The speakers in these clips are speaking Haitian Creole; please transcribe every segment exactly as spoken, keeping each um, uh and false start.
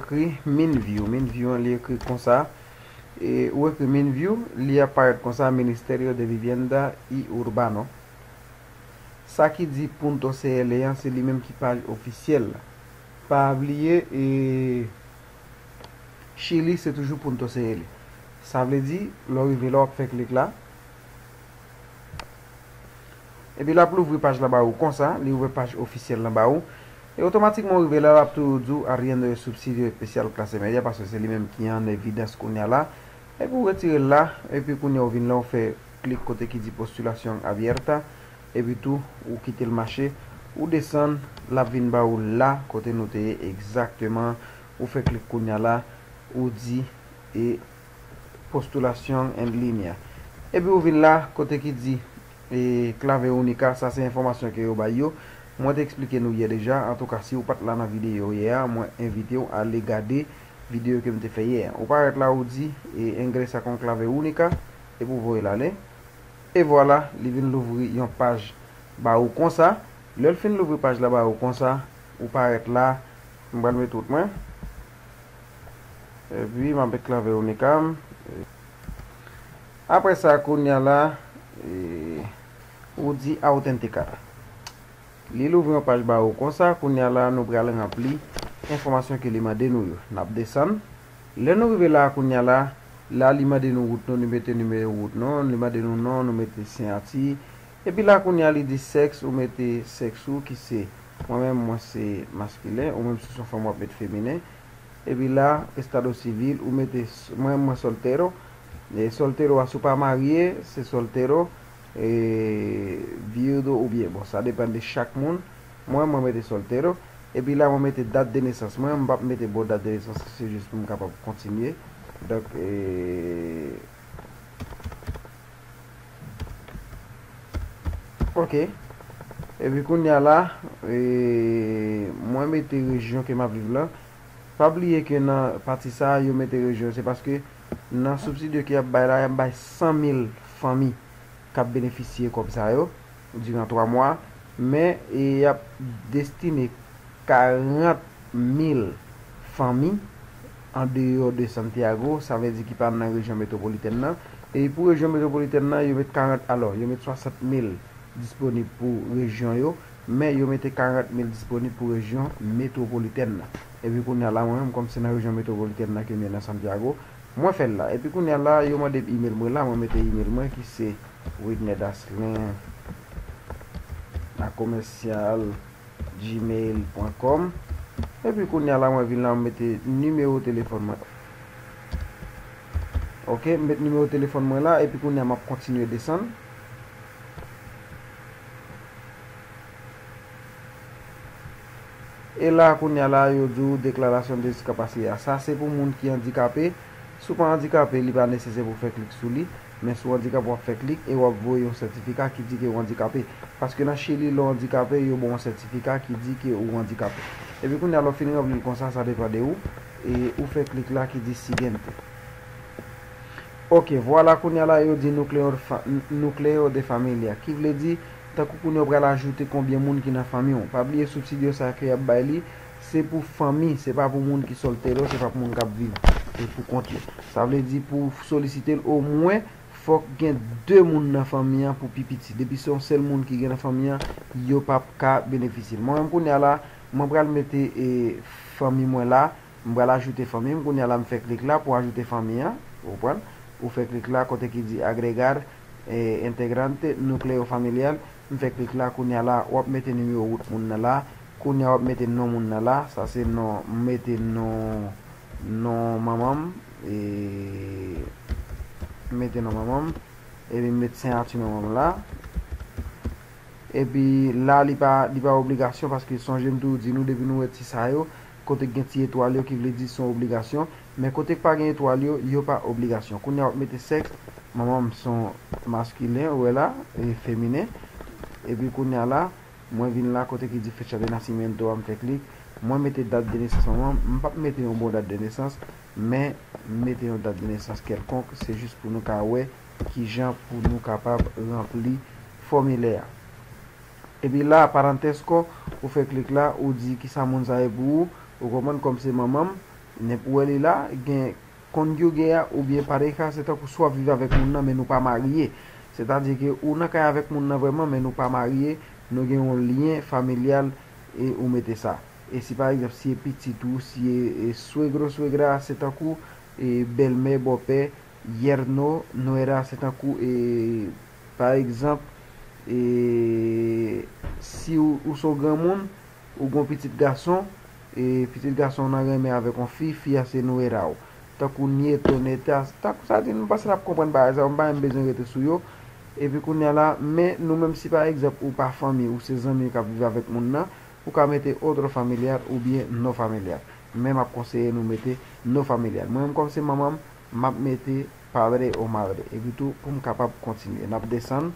Ekri MinView. MinView an, li ekri konsa. E ou ekri MinView, li ap parèt konsa, Ministerio de Vivienda y Urbano. Sa ki di punto C L an, se li menm ki paj ofisyèl la. Pa bliye, e, Chili, se toujou punto C L. Sa vle di, lè w rive la, w ap fè klik la. Epi l ap louvri paj la ba ou konsa, li ouvè paj ofisyèl lan ba ou. E otomatikman ou rive la, l ap tou di w arriendo de subsidio especial clase media, paske se li menm ki an evidans kounye a la. Epi ou retire l la, epi kounye a ou vin la, ou fè klik kote ki di postulación abierta, epi tou ou kite l mache, ou desann, l ap vin ba ou la, kote nou te ye egzakteman, ou fè klik kounye a la, ou di, e, postulación en línea. Epi ou vin la, kote ki di, e, clave única, sa se enfòmasyon ke yo bay yo. Mwen te eksplike nou yè deja. Antouka, si ou pa t la nan videyo yè a, mwen envite w ale gade videyo ke m te fè yè a. Ou parèt la, ou di, e, ingresa con clave única, epi ou voye l ale. E vwala, li vin louvri yon paj ba ou konsa. Lè l fin louvri paj la ba ou konsa, ou parèt la, m pral met wout mwen. Epi, m ap met clave única m. Apre sa, kounye a la, e, ou di autenticar. Li louvri yon paj ba ou konsa, kounye a la, nou pral ranpli enfòmasyon ke li mande nou yo. N ap desann. Lè nou rive la, kounye a la, la, li mande nou wout nou, li mete nimewo wout nou, li mande nou non, nou mete siyati. Epi la, kounye a, li di sèks, ou mete sèks ou, ki se, mwen menm, mwen se maskilen, ou menm, si se yon fanm, w ap met feminen. Epi la, estado civil, ou mete s-, mwen, mwen soltero. E soltero a, si w pa marye, se soltero, e viudo oubyen, bon, sa depann de chak moun. Mwen, mwen mete soltero. Epi la, mwen mete dat de nesans mwen. M p ap mete bon dat de nesans, se jis pou m kapab kontinye. Donk, e, Ok. Epi kounye a la, e, mwen mete rejyon ke m ap viv la. Pa bliye ke nan pati sa a, yo mete rejyon. Se paske nan subsidio ke y ap bay la, y ap bay san mil fanmi k ap benefisye kòb sa yo diran twa mwa. Men, e, y ap destine karant mil fanmi andeyò de Santiago, sa vle di ki pa nan rejyon metwopolitèn nan. E pou rejyon metwopolitèn nan, yo met karant, alò, yo met swasant mil disponib pou rejyon yo, men yo mete karant mil disponib pou rejyon metwopolitèn nan. Epi kounye a la, mwen menm, kòm se nan rejyon metwopolitèn nan ke m ye nan Santiago, mwen fè l la. Epi kounye a la, yo mande m imèl mwen la, mwen mete imèl mwen ki se Widner Daslin a commercial gmail point com. Epi kounye a la, mwen vin la, mwen mete nimewo telefòn mwen. Ok, m met nimewo telefòn mwen la, epi kounye a, m ap kontinye desann. E la, kounye a la, yo di w declaración de discapacidad. Sa, se pou moun ki andikape. Si w pa andikape, li pa nesesè pou w fè klik sou li. Men si w andikape, w ap fè klik e w ap voye yon sètifika ki di ke w andikape. Paske nan Chili, lè w andikape, yo ba w yon sètifika ki di ke ou andikape. Epi kounye a, lè w fin ranpli l konsa, sa depann de ou. E ou fè klik la ki di siguiente. Ok, vwala, kounye a la, yo di núcleo fa-, núcleo de familia, ki vle di, tankou kounye a w pral ajoute konbyen moun ki nan fanmi w. Pa bliye, subsidio sa ke y ap bay li, se pou fanmi, se pa pou moun ki soltero, se pa pou moun k ap viv, e, pou kont yo. Sa vle di, pou w solisite l, omwen, fòk gen de moun nan fanmi an pou pi piti. Depi se yon sèl moun ki gen nan fanmi an, yo p ap ka benefisye l. Mwen menm, kounye a la, mwen pral mete, e, fanmi mwen la, m pral ajoute fanmi m. Kounye a la, m fè klik la pou ajoute fanmi an. Ou konprann? Ou fè klik la kote ki di agregar, e, integrante núcleo familiar. M fè klik la, kounye a la, w ap mete nimewo wout moun nan la. Kounye a, w ap mete non moun nan la. Sa se non, m mete non, non manman m. E, m mete non manman m. Epi m met siyati manman m la. Epi la, li pa, li pa obligasyon, paske sonje m toujou di nou, depi nou wè ti sa yo, kote k gen ti etwal yo, ki vle di se yon obligasyon. Men kote k pa gen etwal yo, yo pa obligasyon. Kounye a, w ap mete sèks. Manman m se yon maskilen, ou wè la, e feminen. Epi kounye a la, mwen vin la, kote ki di fecha de nacimiento a, m fè klik. Mwen mete dat de nesans manman m. M p ap mete yon bon dat de nesans, men m mete yon dat de nesans kèlkonk. Se jis pou nou ka wè kijan pou nou kapab ranpli fòmilè a. Epi la, parentesco, ou fè klik la, ou di kisa moun sa ye pou ou. Ou konprann, kòm se manman m, Nenp ou wè li la, gen cónyuge a oubyen pareja, se tankou si w ap viv avèk moun nan, men nou pa marye. Sètadi ke ou nan kay avèk moun nan vrèman, men nou pa marye, nou gen yon lyen familyal, e ou mete sa. E si pa egzanp, si e pitit ou, si e, e suegro, suegra, se tankou, e bèlmè, bòpè, yerno, nuera, se tankou, e pa egzanp, e si ou, ou se yon granmoun, ou gen yon pitit gason, e pitit gason w nan renmen avèk yon fi, fi a se nuera w. Tankou nieto, neta, tankou sa di, m panse n ap konprann bagay sa yo, m pa menm bezwen rete sou yo. Epi kounye a la, men nou menm si pa egzanp ou pa fanmi, ou se zanmi k ap viv avèk moun nan, ou ka mete otro familiar oubyen no familiar. Men m ap konseye nou mete no familiar. Mwen menm kòm se manman m, m ap mete padre o madre. Epi tou, pou m kapab kontinye. N ap desann.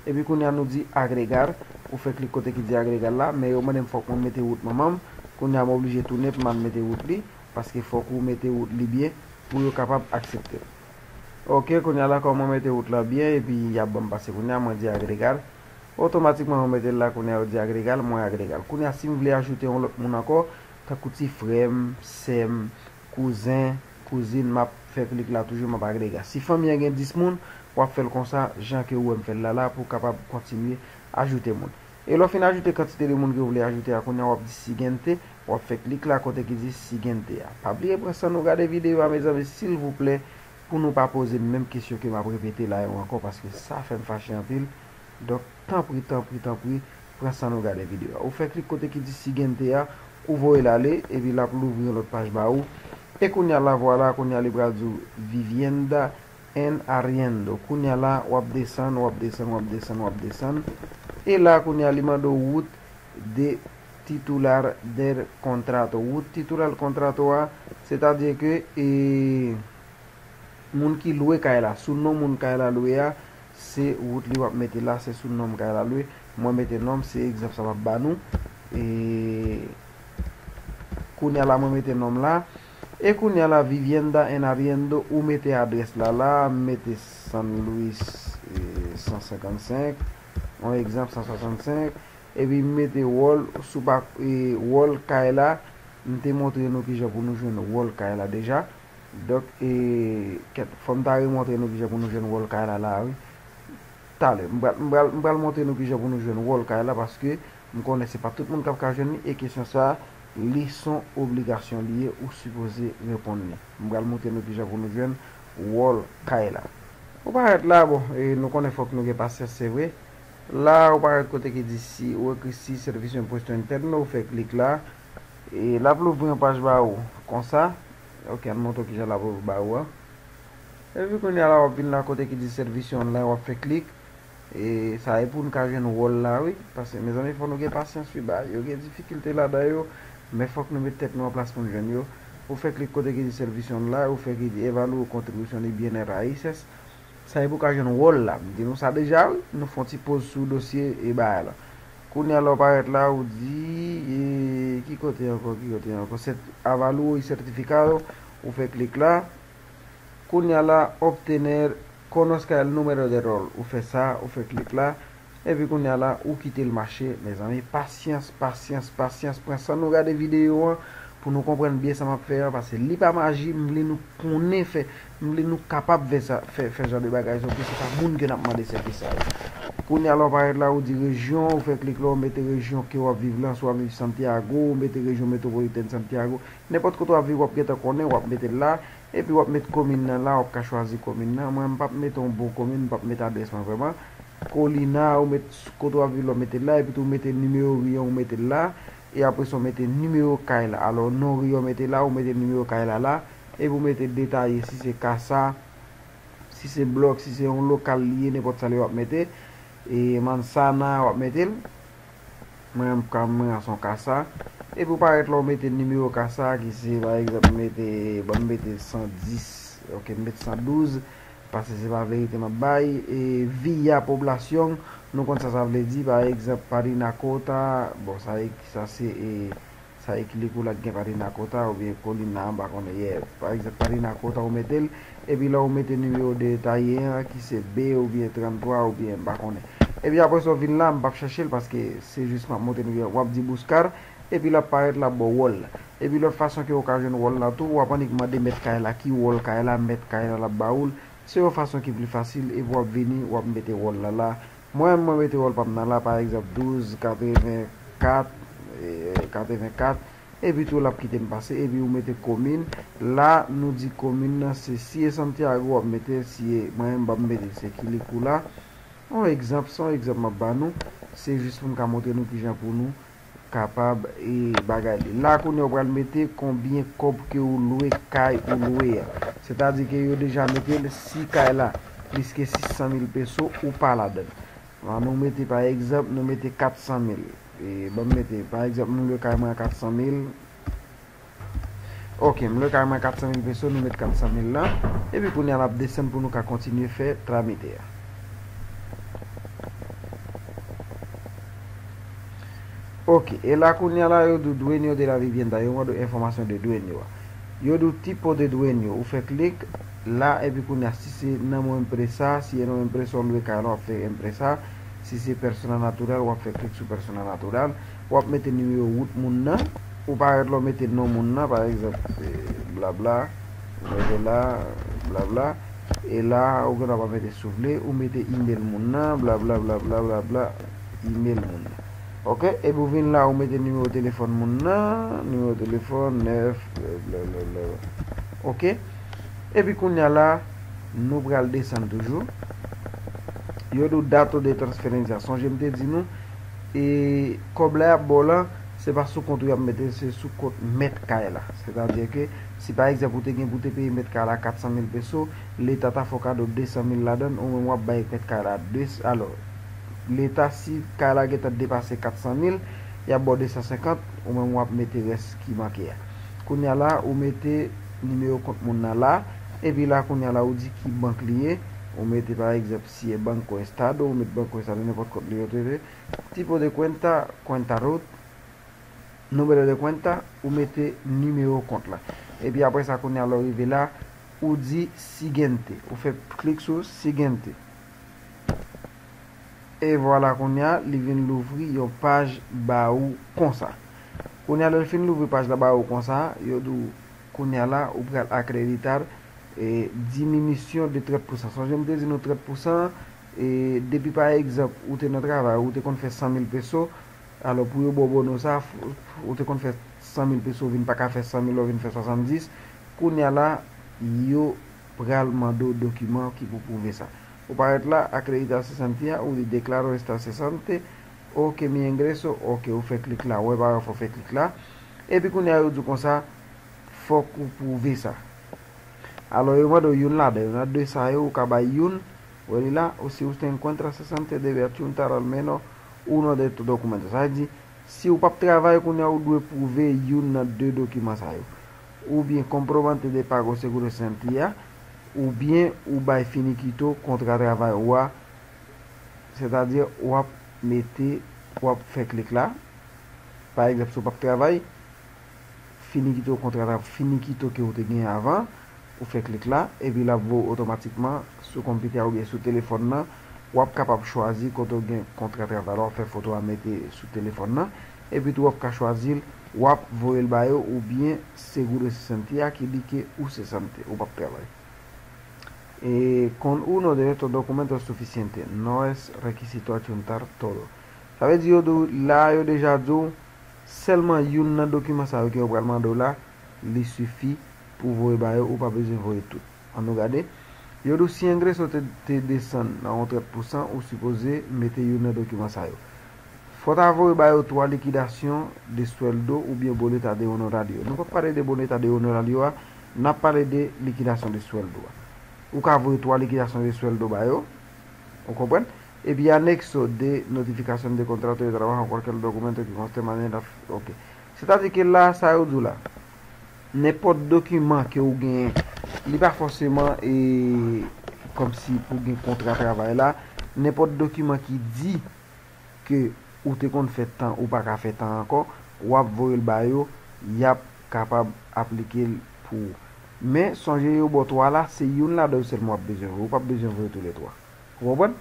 Epi kounye a nou di agregar. Ou fè klik kote ki di agregar la, men yo mande m fòk mwen mete wout manman m. Kounye a m oblije tounen pou m al mete wout li, paske fòk ou mete wout li byen pou yo kapab aksepte l. Ok, kounye a la kòm mwen mete wout la byen, epi y ap ban m pase kounye a, mwen di agregar. Otomatikman mwen mete l la, kounye a yo di agregar, mwen agregar. Kounye a si m vle ajoute yon lòt moun ankò, tankou ti frè m, sè m, kouzen, kouzin, m ap fè klik la toujou, m ap agregar. Si fanmi an gen dis moun, w ap fè l konsa, jan ke ou wè m fè l la la, pou w kapab kontinye ajoute moun. E lè w fin ajoute kantite de moun ke w vle ajoute a, kounye a w ap di siguiente, w ap fè klik la kote ki di siguiente a. Pa bliye pran san nou gade videyo a, mezanmi, silvouplè, pou nou pa poze m menm kesyon ke m ap repete la yo ankò, paske sa fè m fache anpil. Donk, tanpri, tanpri, tanpri, pran san nou gade videyo a. Ou fè klik kote ki di siguiente a, ou voye l ale, epi l ap louvri yon lòt paj ba ou. E kounye a la, vwala, kounye a li pral di w vivienda en arriendo. Kounye a la, w ap desann, w ap desann, w ap desann, w ap desann. E la, kounye a, li mande w root de titular del contrato. Root titular contrato a, sètadi ke, e, moun ki lwe kay la, sou non moun kay la lwe a, se wout li w ap mete la, se sou non kay la lwe. Mwen mete non m, se egzanp sa m ap ba nou. E kounye a la, mwen mete non m la. E kounye a la, vivienda en arriendo, ou mete adrès la la, m mete San Luis, e, san senkannsenk, yon egzanp, san swasannsenk, epi m mete wòl, sou pa, e, wòl kay la, m te montre nou kijan pou nou jwenn wòl kay la deja. Donk, e, kèt, fò m ta remontre nou kijan pou nou jwenn wòl kay la la, wi. Talè, m pral, m pral, m pral montre nou kijan pou nou jwenn wòl kay la, paske m konnen se pa tout moun k ap ka jwenn li, e kesyon sa a, li se yon obligasyon li ye, ou sipoze reponn li. M pral montre nou kijan pou nou jwenn wòl kay la. Ou parèt la, bon, e nou konnen fòk nou gen pasyans, se vre. La, ou parèt kote ki di si, ou ekri si servicio impuesto interno, ou fè klik la. E l ap louvri yon paj ba ou, konsa. Ok, ann montre w kijan l ap louvri ba ou a. Epi kounye a la, w ap vin la kote ki di servicio online, w ap fè klik. E sa e pou n ka jwenn wòl la, wi. Paske, mezanmi, fò nou gen pasyans, wi, bagay yo gen difikilte ladan yo. Men fòk nou met tèt nou an plas pou n jwenn yo. Ou fè klik kote ki di servicio online, ou fè ki di evalúo contribución y bienes raíces. Sa e pou ka jwenn wòl la. M di nou sa deja, wi. Nou fè yon ti poz sou dosye e bagay la. Kounye a la w parèt la, ou di, e, ki kote ankò, ki kote ankò? Set, avalúo y certificado, ou fè klik la. Kounye a la, obtener, conozca el número de rol. Ou fè sa, ou fè klik la. Epi kounye a la, ou kite l mache. Mezanmi, pasyans, pasyans, pasyans. Pran san nou gade videyo an pou nou konprann byen sa m ap fè an, paske li pa maji, m vle nou konnen fè, m vle nou kapab fè sa, fè, fè jan de bagay sa, ke se pa moun ke n ap mande sèvis sa yo. Kounye a la, w parèt la, ou di rejyon, ou fè klik la, ou mete rejyon ke w ap viv lan, si w ap viv Santiago, ou mete rejyon metwopolitèn Santiago, nenpòt kote w ap viv, w ap gentan konnen, w ap mete l la, epi w ap met komin nan la, w ap ka chwazi komin nan. Mwen, m p ap mete yon bon komin, m p ap mete adrès mwen vrèman. Kolina, ou met kote w ap viv la, w mete l la, epi tou ou mete nimewo ri an, ou mete l la, e apre sa, ou mete nimewo kay la. Alò, non ri an, ou mete la, ou mete nimewo kay la la, epi ou mete detaye, si se kasa, si se blòk, si se yon lokal li ye, nenpòt sa li w ap mete, e manzana, w ap mete l. Mwen menm, ka, mwen an se yon kasa. Epi ou parèt la, ou mete nimewo kasa, ki se, pa egzanp, m mete, bon, m mete san dis, ok, m mete san douz, paske se pa verite m ap bay, e villa población, nou konn sa sa vle di, pa egzanp, Parinacota, bon, sa e, sa se, e, sa e ki li kou la ki gen Parinacota, oubyen Colina, m pa konnen, yeah. Pa egzanp, Parinacota, ou mete l, epi la ou mete nimewo detaye an, ki se B oubyen tranntwa oubyen m pa konnen. Epi apre sa w vin la, m p ap chèche l paske se jis m ap montre nou, w ap di buscar, epi l ap parèt, l ap ba w wòl la. Epi lòt fason ke ou ka jwenn wòl la tou, w ap annik mande mèt kay la ki wòl kay la, mèt kay la l ap ba ou l. Se yon fason ki pli fasil, epi w ap vini, w ap mete wòl la la. Mwen, mwen mete wòl pa m nan la, pa egzanp, douz katrevenkat, e, katrevenkat, epi tou l ap kite m pase, epi ou mete komin. La, nou di komin nan se, si e Santiago, w ap mete, si e, mwen menm, m p ap mete, se Quilicura. Yon egzanp, se yon egzanp m ap ba nou, se jis pou m ka montre nou kijan pou nou kapab, e, bagay li. La, kounye a, ou pral mete konbyen kòb ke ou lwe kay ou lwe a. Sètadi ke yo deja mete l, si kay la plis ke sis san mil peso, ou pa ladan l. Ann nou mete, pa egzanp, nou mete kat san mil. E, ban m mete, pa egzanp, nou lwe kay mwen a kat san mil. Ok, m lwe kay mwen kat san mil peso, nou met kat san mil la. Epi kounye a l ap desann pou nou ka kontinye fè tramite a. Ok, e la kounye a la, yo di w dueño de la vivienda, yo mande w enfòmasyon de dueño a. Yo di w tipo de dueño, ou fè klik la, epi kounye a, si se nan mo empresa, si e non empresa w lwe kay la, w ap fè empresa, si se persona natural, w ap fè klik sou persona natural, w ap mete nimewo wout moun nan, ou parèt la, w mete non moun nan, pa egzanp, e, blabla, ou mete la, blabla, e la, ou gen dwa pa mete si w vle, ou mete email moun nan, blabla, blabla, blabla, email moun nan. Ok, epi ou vin la, ou mete nimewo telefòn moun nan, nimewo telefòn, nèf, blablabla. Ok, epi kounye a la, nou pral desann toujou. Yo di w dato de transferencia. Sonje m te di nou, e kòb la y ap ba w lan, se pa sou kont ou y ap mete l, se sou kont mèt kay la. Sètadi ke, si pa egzanp ou te gen pou te peye mèt kay la kat san mil peso, Leta ta fè w kado de san mil ladan l, ou menm w ap bay mèt kay la de, alò, Leta, si kay la gentan depase kat san mil, y ap ba w de san senkant, ou menm w ap mete rès ki manke a. Kounye a la, ou mete nimewo kont moun nan la, epi la, kounye a la, ou di ki bank li ye, ou mete, pa egzanp, si e Banco Estado, ou met Banco Estado, nenpòt kont li yo te ye, tipo de cuenta, cuenta root, número de cuenta, ou mete nimewo kont la. Epi apre sa, kounye a, lè w rive la, ou di siguiente. Ou fè klik sou siguiente. E vwala, kounye a, li vin louvri yon paj ba ou konsa. Kounye a, lè l fin louvri paj la ba ou konsa, yo di w, kounye a la, ou pral acreditar, e, diminisyon de trant pousan. Sonje m te di nou trant pousan, e, depi pa egzanp, ou te nan travay, ou te konn fè san mil peso, alò, pou yo ba w bòno sa, f-, ou te konn fè san mil peso, ou vin pa ka fè san mil, ou vin fè swasanndis. Kounye a la, yo pral mande w dokiman ki pou pwouve sa. Ou parèt la, acreditar cesantía, ou di declaro esta cesante, ok, mi ingreso, ok, ou fè klik la, ou wè pa fò fè klik la. Epi kounye a, yo di w konsa, fòk ou pwouve sa. Alò, yo mande w youn ladan yo, nan de sa yo, ou ka bay youn, wè li la, o si usted encuentra cesante debe adjuntar al menos uno de estos documentos. Sa vle di, si w p ap travay kounye a, ou dwe pwouve youn nan de dokiman sa yo. Oubyen comprobante de pago seguro cesantía, oubyen ou bay finikito kontra travay ou a, sètadi w ap mete, w ap fè klik la. Pa egzanp, si w p ap travay, finikito kontra, finikito ke w te gen avan, ou fè klik la, epi l ap voye w otomatikman sou konpitè a oubyen sou telefòn nan, w ap kapab chwazi kote w gen kontra travay la, w ap fè foto a mete sou telefòn nan, epi tou w ap ka chwazi l, w ap voye l ba yo oubyen seguro cesantía ki di ke ou cesante, ou p ap travay. E con uno de estos documentos es suficiente, no es requisito adjuntar todo. Sa vle di yo di w, la yo deja di w, sèlman youn nan dokiman sa yo ke yo pral mande w la, li sifi pou voye ba yo, ou pa bezwen voye tout. Ann nou gade. Yo di w si engreso te, te desann nan yon trant pousan, ou sipoze mete youn nan dokiman sa yo. Fò w ta voye ba yo twa likidasyon de sueldo oubyen boleta de honorario. Nou p ap pale de boleta de honorario a, n ap pale de likidasyon de sueldo a. Ou ka voye twa likidasyon de sueldo ba yo, ou konprann? Epi anexo de notificación de contrato de trabajo o cualquier documento que conste manera, ok. Sètadi ke la, sa yo di w la, nenpòt dokiman ke w genyen, li pa fòseman, e, kòmsi pou gen kontra travay la, nenpòt dokiman ki di ke ou te konn fè tan, ou pa ka fè tan ankò, w ap voye l ba yo, y ap kapab aplike l pou ou. Men, sonje yo ba w twa la, se youn ladan yo sèlman w ap bezwen voye, ou p ap bezwen voye toulètwa. Ou konprann?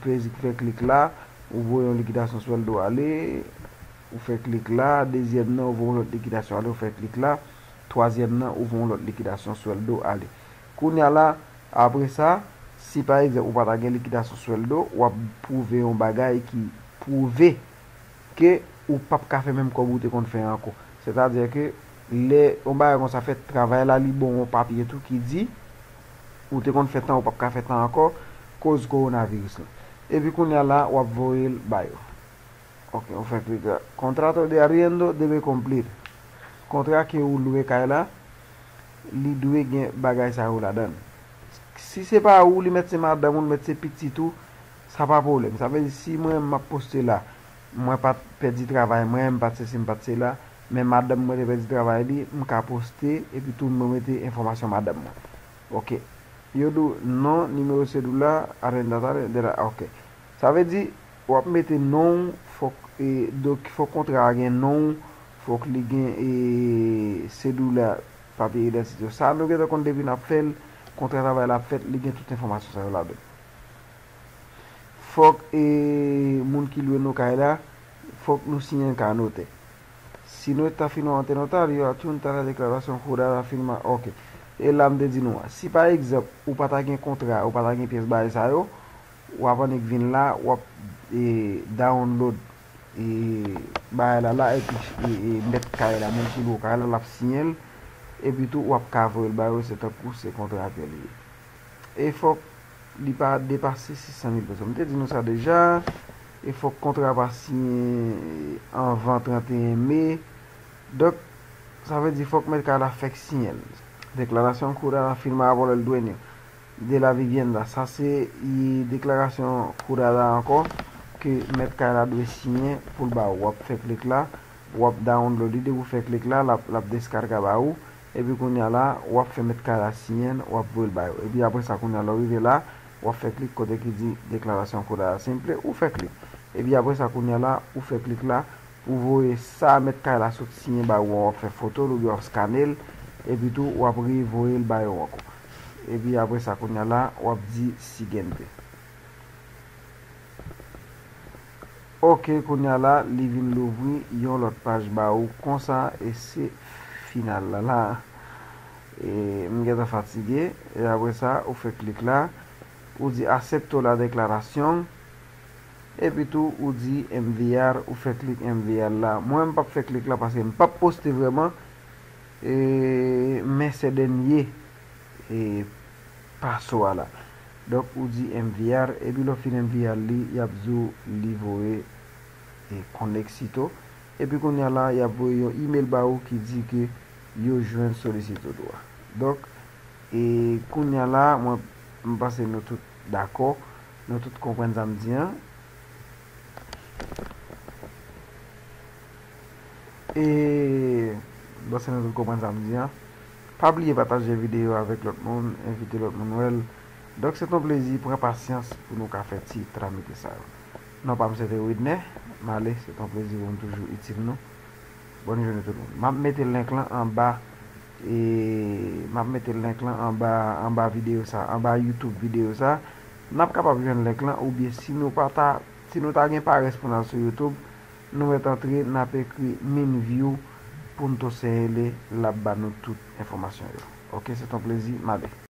Klezi k fè klik la, ou voye yon likidasyon sueldo ale, ou fè klik la, dezyèm nan, ou voye yon lòt likidasyon ale, ou fè klik la, twazyèm nan, ou voye yon lòt likidasyon swèldo ale. Kounye a la, apre sa, si pa egzanp, ou pa ta gen likidasyon swèldo, w ap pwouve yon bagay ki pwouve ke ou p ap ka fè menm kòb ou te konn fè ankò. Sètadi ke lè yon bagay konsa fèt, travay la li ba w yon papye tou ki di ou te konn fè tan, ou p ap ka fè tan ankò, koz kowonaviris lan. Epi kounye a la, w ap voye l ba yo. Ok, ou fè klik la. Contrato de arriendo debe cumplir. Kontra ke ou lwe kay la, li dwe gen bagay sa yo ladan l. Si se pa ou, li mèt se madanm ou, li mèt se pitit ou, sa pa pwoblèm. Sa vle di, si mwen menm m ap poste la, mwen pa t pèdi travay mwen, m pa t sesi, m pa t sela, men madanm mwen te pèdi travay li, m ka poste, epi tou mwen mete enfòmasyon madanm mwen. Ok. Yo di w non, nimewo sedula, arrendatario de la, ok. Sa vle di, w ap mete non w, fòk, e, donk, fòk kontra a gen non w, fòk li gen, e, sedula, papye idantite w. Sa nou gentan konn depi n ap fè l, kontra travay la ap fèt, li gen tout enfòmasyon sa yo ladan. Fòk, e, moun ki lwe nou kay la, fòk nou siyen l ka notè. Si no está firmado ante notario, adjunta la declaración jurada firma, ok. E la m te di nou an. Si pa egzanp, ou pa ta gen kontra, ou pa ta gen pyès bagay sa yo, w ap annik vin la, w ap, e, download, e, bagay la la, epi, e, e, mèt kay la, moun ki lwe w kay la, l ap siyen l, epi tou, w ap ka voye l ba yo, se tankou se kontra ke li ye. E fòk li pa depase sis san mil peso. M te di nou sa deja. E fòk kontra pa siyen anvan trannteyen me. Donk, sa vle di fòk mèt kay la fèk siyen l. Declaración jurada firmada por el dueño de la vivienda. Sa se, e, deklarasyon jurada ankò ke mèt kay la dwe siyen pou l ba ou. W ap fè klik la, w ap download li, depi w fè klik la, l ap, l ap deskarga ba ou. Epi kounye a la, w ap fè mèt kay la siyen l, w ap voye l ba yo. Epi apre sa, kounye a, lè w rive la, w ap fè klik kote ki di Declaración Jurada Simple, ou fè klik. Epi apre sa, kounye a la, ou fè klik la, pou voye sa mèt kay la sot siyen ba ou an, w ap fè foto l oubyen w ap skane l, epi tou, w ap revoye l ba yo ankò. Epi apre sa, kounye a la, w ap di Siguiente. Ok, kounye a la, li vin louvri yon lòt paj ba ou konsa, e se final la la. E, m gentan fatige, e apre sa, ou fè klik la, ou di acepto la declaración, epi tou, ou di enviar, ou fè klik enviar la. Mwen, m p ap fè klik la paske m p ap poste vrèman, e, men se dènye, e, paso a la. Donk, ou di enviar, epi lè w fin enviar li, y ap di w li voye, e, con éxito. Epi kounye a la, y ap voye yon email ba ou ki di ke yo jwenn solisitud ou a. Donk, e kounye a la, mwen, m panse nou tout dakò, nou tout konprann sa m di an. E, bon, se nou tout konprann sa m di an. Pa bliye pataje videyo avèk lòt moun, envite lòt moun wè l. Donk, se t on plezi, pran pasyans pou nou ka fè ti tramite sa yo. Non pa m se te Widner, m ale, se t on plezi pou m toujou itil nou. Bòn jounen tout moun. M ap mete link lan anba, e, m ap mete link lan anba, anba videyo sa, anba YouTube videyo sa. N ap kapab jwenn link lan, oubyen si nou pa ta, si nou ta gen parès pou n al sou YouTube, nou mèt antre, n ap ekri min view pou n toseye li, l ap ba nou tout enfòmasyon yo. Ok, se t on plezi, m ale.